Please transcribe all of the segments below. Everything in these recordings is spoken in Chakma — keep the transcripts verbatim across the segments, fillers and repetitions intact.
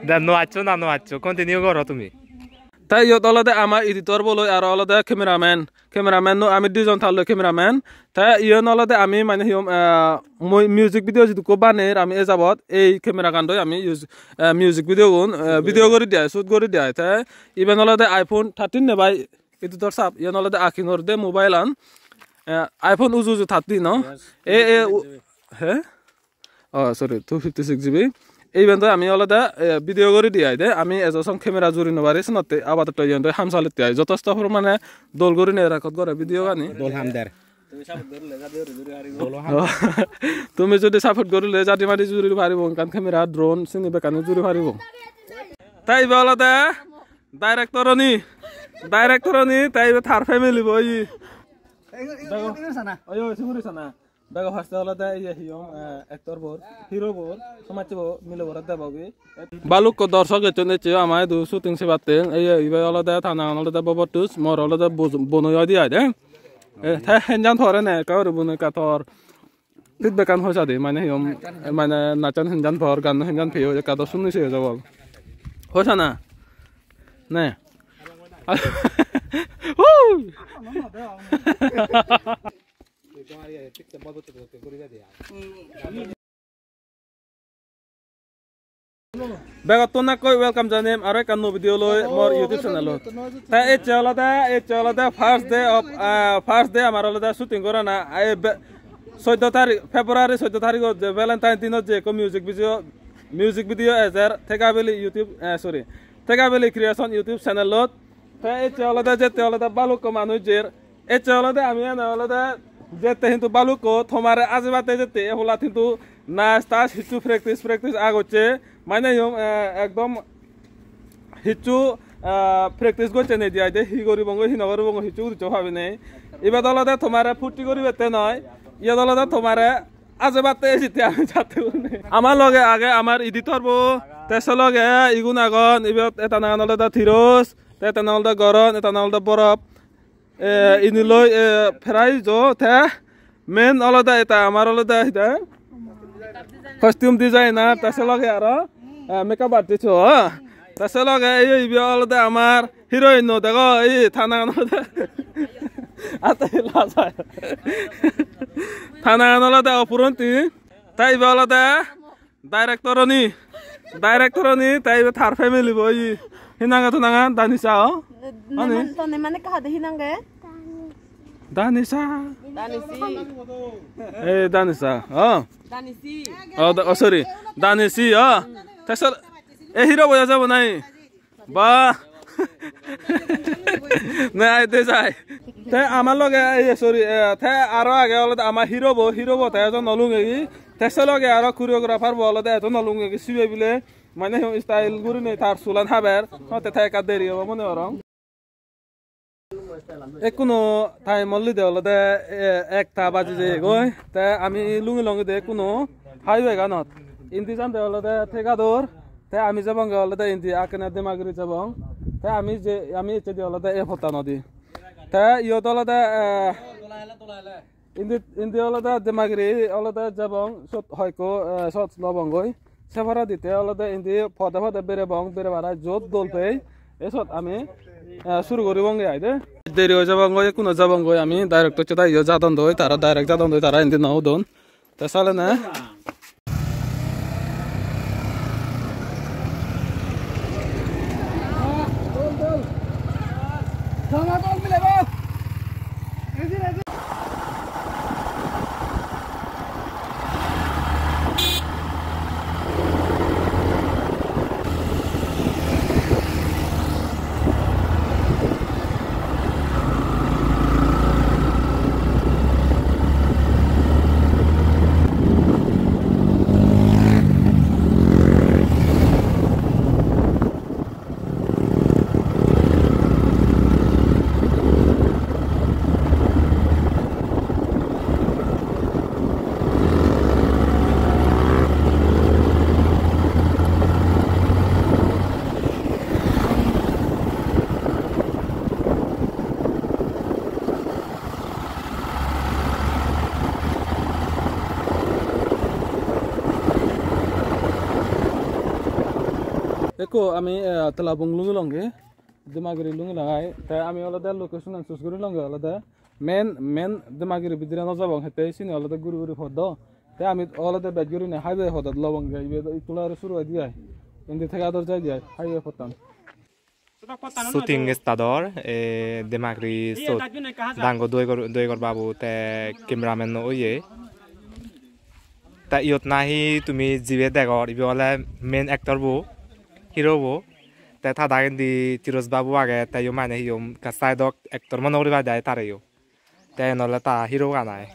Da no accho na no accho, continue goro tumi. Te iyot olode ama editor boloi aro olode cameraman. Cameraman no ami dijon talloi cameraman. Te iyen olode ami mane hi hom, eh, mui music video jidukko baner ami e jabot ei camera gandoi ami use, eh, music video gun, eh, video guri diai, shoot guri diai. Te iben olode iPhone thirteen ne bai editor sap. Iyen olode Akinor de mobile an. Eh, iPhone uju uju thirteen no? Yes, e, e, two fifty six G B. He? Oh, sorry, two fifty six G B. Ei bando ami olode, eh, video guri di ai de. Ami ejo song camera juri no pari, senotte apatot iyen do ham saletti ai. Jotosto pormane dol gurinei record gore video gani. Dol ham der. Dol ham. Oh. Tumi jodi support gorile jadi madi juri paribo, ekkan camera, drone, sini bekkani juri paribo. Tai ibe olode director oni, director oni, tai ibe tar family bo oye. Ei, ei, ei, ei, sana. Oyo, suguri sana. Bego first olode iye hi hom, eh, actor bor, hero bor, somajje bo mile bor debogi. Balukko dorsok ecchon ecche ama idu shooting sebatte. Iye ibe olode ta nangan olode Bobotus, mor olode boz-, bonoi oide ai de. Eh, te henjan pore ne, ekka guri bonoi ekka tor. Feedback an hoisa de, mane hi hom, mane nachan henjan por, ganno henjan peyo, ekka do sunni se jabol. Hoisa na? Ne. Woo! Begottun nakkoi welcome janem aro ekkan nuo video loi mor YouTube channel-ot. Te ecche olode, ecche olode first day of, ah, first day amar olode shooting gorana. Ai be-, soddo tarik, February soddo tarigot je Valentine dinot je ekko music video, music video ejer Thegabeli YouTube, eh, sorry, Thegabeli Creation YouTube channel-ot. Te ecche olode jette olode balukko manuj jer. Ecche olode ami ene olode jette hintu balukko tomare ajebatte jette, e holat hintu nas tas hissu practice, practice agocche. Mane yom, eh, ekdom hissu, eh, practice gocche nei di ai de, hi goribongoi, hi no goribongoi, hissu udiccho pabi nei. Ibet olode tomare purti guribette noi, iyot olode tomare ajebatte ejette ami jatte gurine. Amar loge age amar editor bo, te se loge igun agon, ibet eta nangan olode Tiros, te eta nangan olode Goron, eta nangan olode Borof. Eh, ini loi, eh, prize do te main olode eta amar olode eta costume designer, te se loge aro, eh, makeup artist o, te se loge ei ibe olode amar heroine no dego, ei ta nangan olode. Ate la sai. Ta nangan olode Opuranti. Te ibe olode director oni, director oni, te ibe tar family bo oye. Hi nangan to nangan? Danisa o? Ani? Tone mane ka hade hi nange? Danisa. Danisi. Eh, Danisa. Oh. Danisi. Oh, da-, oh, sorry. Danisi, oh. Te sol-, eh, hero boya jabo nai? Ba. Ne ai de jai. Te amar loge, eh, sorry, eh, te aro age olode ama hero bo, hero bo te ejo no lungegi. Te se loge aro choreographer bo olode ejo no lungegi sibe bile. Mane hi style gurinei tar sulan haber. Hote te ekka deri obo mone gorong. Ekkuno time olode olode, eh, ekta baji jeyegoi. Te ami lungi longi de ekkuno highway ganot. Indi jande olode Thegador. Te ami jebonge olode indi akkene Demagiri jebong. Te ami je, ami ecchedi olode e pottanodi. Te iyot olode, eh, indi, indi olode Demagiri olode jebong, sot hoyekko, eh, sot lobongoi. Se poredi te olode indi pode pode berebong, berebarai jot dol pei. E sot ami, eh, suru guribonge ai de. Deri oi jebongoi, ekkuno jebongoi ami, direct hocche da iyo jadondoi, tara direct jadondoi, tara indi no udon. Te sale na? Ekko ami, eh, Telabung lungi longe, Demagiri lungi longai. Te ami olode location an choose guri longe olode main, main Demagiri bidire no jabong, hette sini olode guri guri pod do. Te ami olode bej gurine highway podot lobonge, ibe do ittun aro suru oi di ai. Indi thega dor jai di ai, highway pottan. Shooting start or, eh, Demagiri sot dango doi gor, doi gor babu te cameraman no oye. Ta iyot nahi tumi jibe degor, ibe ole main actor bo, hero bo. Te ta dagendi Tiros babu age, te yo mane he hom ekka side ot actor mone guri pai de ai tare yo. Te iyen ole ta hero gan ai.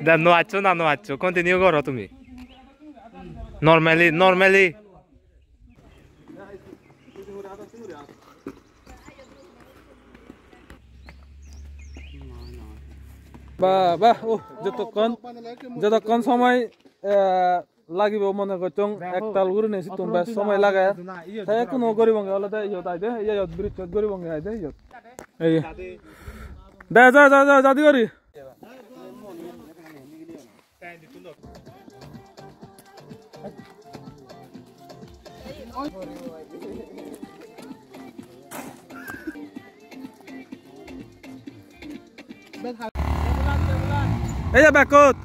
Da no accho na no accho, continue goro tumi. Normally, normally. Ba, ba, oh, jotokkon, jotokkon somoi, eh, lagibo mone gocchong, ektal gurinei sittun bej somoi lage. Te ekkuno goribonge olode iyot aide, iyot bridge-ot goribonge aide iyot. Ei. De, ja, ja, ja, jadi gori. Ei je bekkot.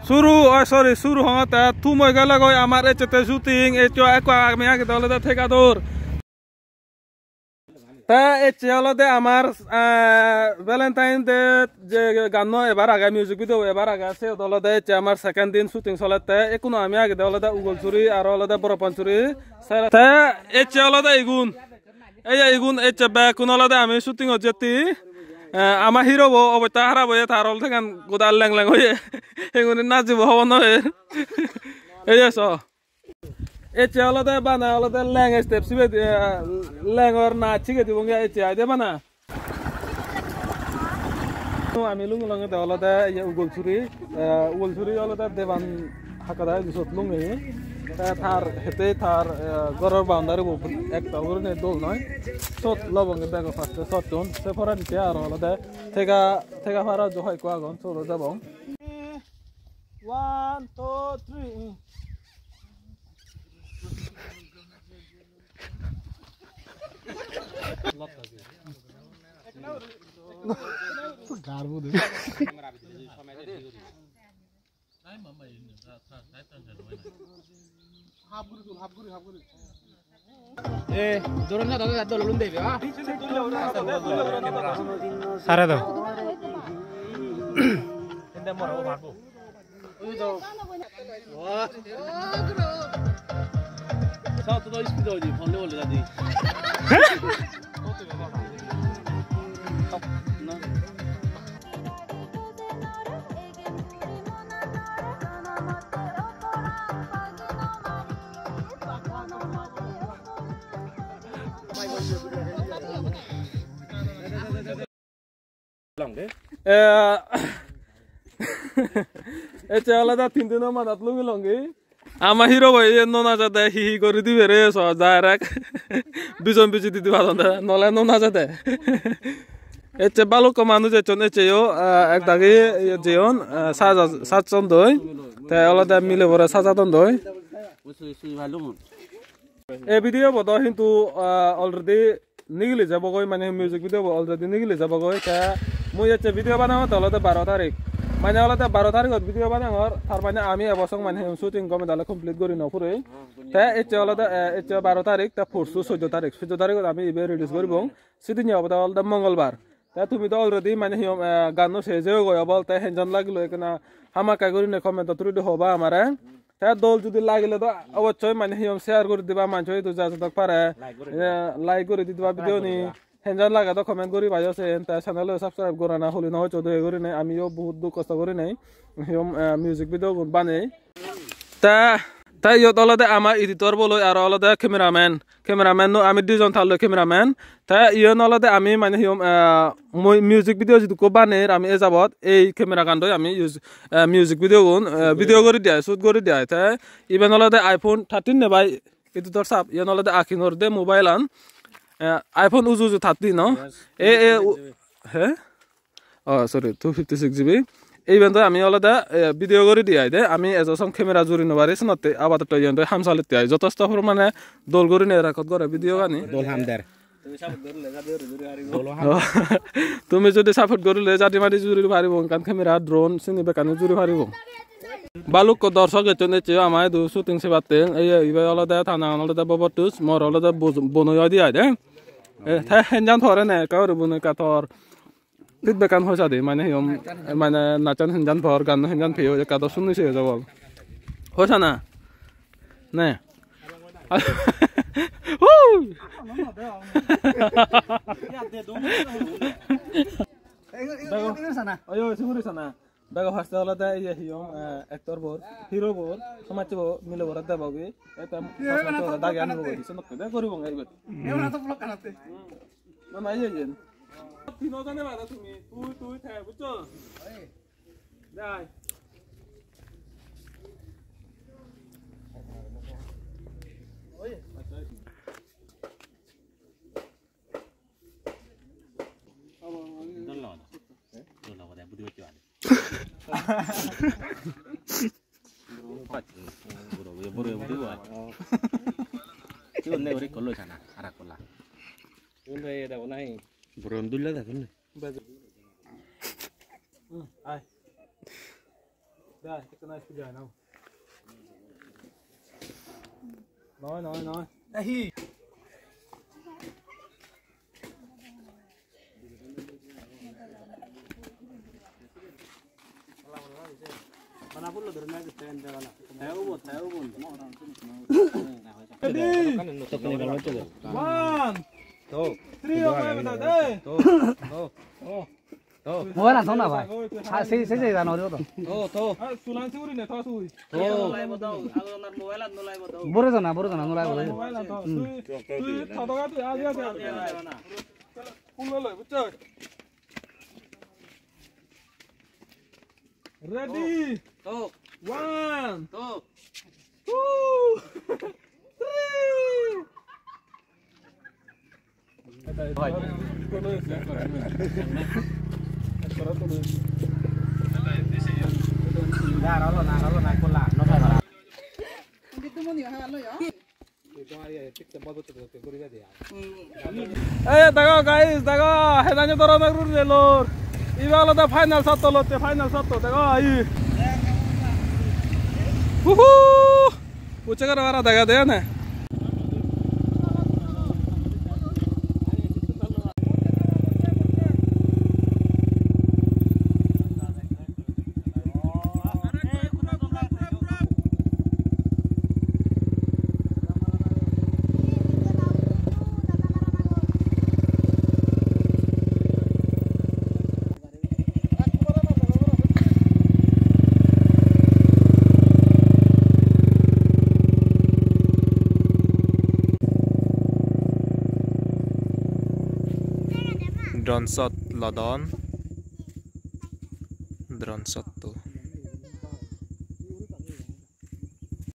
Suru, oi, sorry, suru hongotte, thum oi gelegoi amar ecche te shooting, ecche ekko ami agede olode thekador. Te ecche olode amar, eh, Valentine Day je ganno ebar age, music video ebar age, siyot olode ecche amar second din shooting solette. Ekkuno ami agede olode Ugolsuri aro olode Borapansury. Te ecche olode igun. Ei je igun ecche bekkun olode ami shooting ot jetti. Eh, ama hero bo obosta harap oye, tar olode ekkan goda leng leng oye. Igun najibo hobor no per. Ei je so. Ecche olode bana olode leng step sibe, eh, lengor nach sige dibonge ecche aide bana. Ami lungi longe de olode ye Ugolsuri, eh, Ugolsuri olode Deban Hakada sot lungi. Te tar hete tar, eh, goror boundary bo ektal gurine dol noi. Sot lobonge bego first-e sottun. Se poredi te aro olode Thega, Thega Para jo hoyekko agon, sot jabong. One, two, three. Garbo de. Eh, dorong na, dorong na, dorong na, dorong na. Sare do. Eh, ecche olode tin dino madat lungi longi. Ama hero bo iye no najade, hi hi guri dibe re, so direct bijon biji di diba donde, nole no najade. Ecche balukko manuj ecchon, ecche yo, eh, ek dagi iye jeyon, eh, saja-, sajjon doi. Te olode mile bore sajadon doi. Ei video bo do hintu, ah, already nigili jabogoi, mane music video bo already nigili jabogoi. Te mui ecche video banangotte olode baro tarik. Mane olode baro tarigot video banangor, tar mane ami ebo song mane shooting gome dale complete guri no purei. Te ecche olode, eh, ecche baro tarik, te porsu soddo tarik. Soddo tarigot ami ibe release goribong. Sidinne obode olode Mongolbar. Te tumi do already mane hi hom, eh, ganno se jeyogoi obol, te henjan lagilo ekkena hamakkai gurine comment-o through-di hoba amare. Te dol judi lagile do obossoi mane hi hom share guri diba, manjo idu ja jadok pare. Like guri diba. Eh, like guri di diba video ni. Like guri diba. Henjan lage do comment guri bajo sen. Te channel-o subscribe gorana huli no hoccho, doye gurine amiyo bohut duk kosto gurinei hi hom, eh, music video gun banei. Te, te iyot olode ama editor boloi aro olode cameraman. Cameraman no ami dijon talloi cameraman. Te iyen olode ami mane hi hom, eh, mui music video jidukko baner ami e jabot ei camera gandoi ami use, eh, music video gun, eh, video guri diai, shoot guri diai. Te iben olode iPhone thirteen ne bai editor sap. Iyen olode Akinor de mobile an. Eh, iPhone uju uju thirteen no? Yes. E, e, u-, he? Oh, sorry, two fifty-six G B. Iben do ami olode, eh, video guri di ai de. Ami ejo song camera juri no pari, senotte apatot iyen do ham saletti ai. Jotosto pormane dol gurinei record gore video gani. Dol ham der. Dol ham. Tumi jodi support gorile jadi madi juri paribo, ekkan camera, drone, sini bekkani juri paribo. Balukko dorshok ecchon ecche ama idu shooting sebatte. Ei, ei, ibe olode ta nangan olode Bobotus, mor olode bo-, bonoi oi di ai de. Eh, te henjan tor ene, ekka guri bonoi ekka tor. Feedback an hosa de, mane hi hom, mane nachan henjan por, ganno henjan peyo, ekka do sunni se jabo. Hosa na? Ne? Woo! Bego. Oyo, suguri sana. Bego first olode iye hi hom, eh, actor bor, hero bor, somajje bo, mile bor debogi. Eta dagi ani bogi, sonokke de goribo ngai ibet. Mama, iye, iye. Tino jone bada tumi, tui, tui, te, bujcho? Dai. Dol logo da. Dol logo da, budi bacche bade. Buro, buro, buro, buro, buro. Sigun ne guri kollo sana, ara kolla. Sigun ne debo nahi? Buro dulla da, dulla. Hmm, ai. Dai, ekka nice pija nao. Noi, noi, noi. Ahi. Mana pullo dore na, ten de bana. Te ubo, te ubo. Ready? One. To. Three of my brother, eh. To. To. Oh. Mobile an thona bhai. Ha, sei, sei, sei, jano, to. To, to. Ah, sulan suri ne, to sui. To. Bore jana, bore jana, nolai bore. Mobile an to. Hmm. Tui, tui, thodoga tui, aji, aji, aji. Full loi, bujcho? Ready? To. One. To. Two. Three. Ei, dego, guys, dego, henani doroner uri elor. Ibe olode final shot-to lotte, final shot-to, dego, ei. Huhu! Uche gora bara dega de ne. Drone shot lodon. Drone shot to.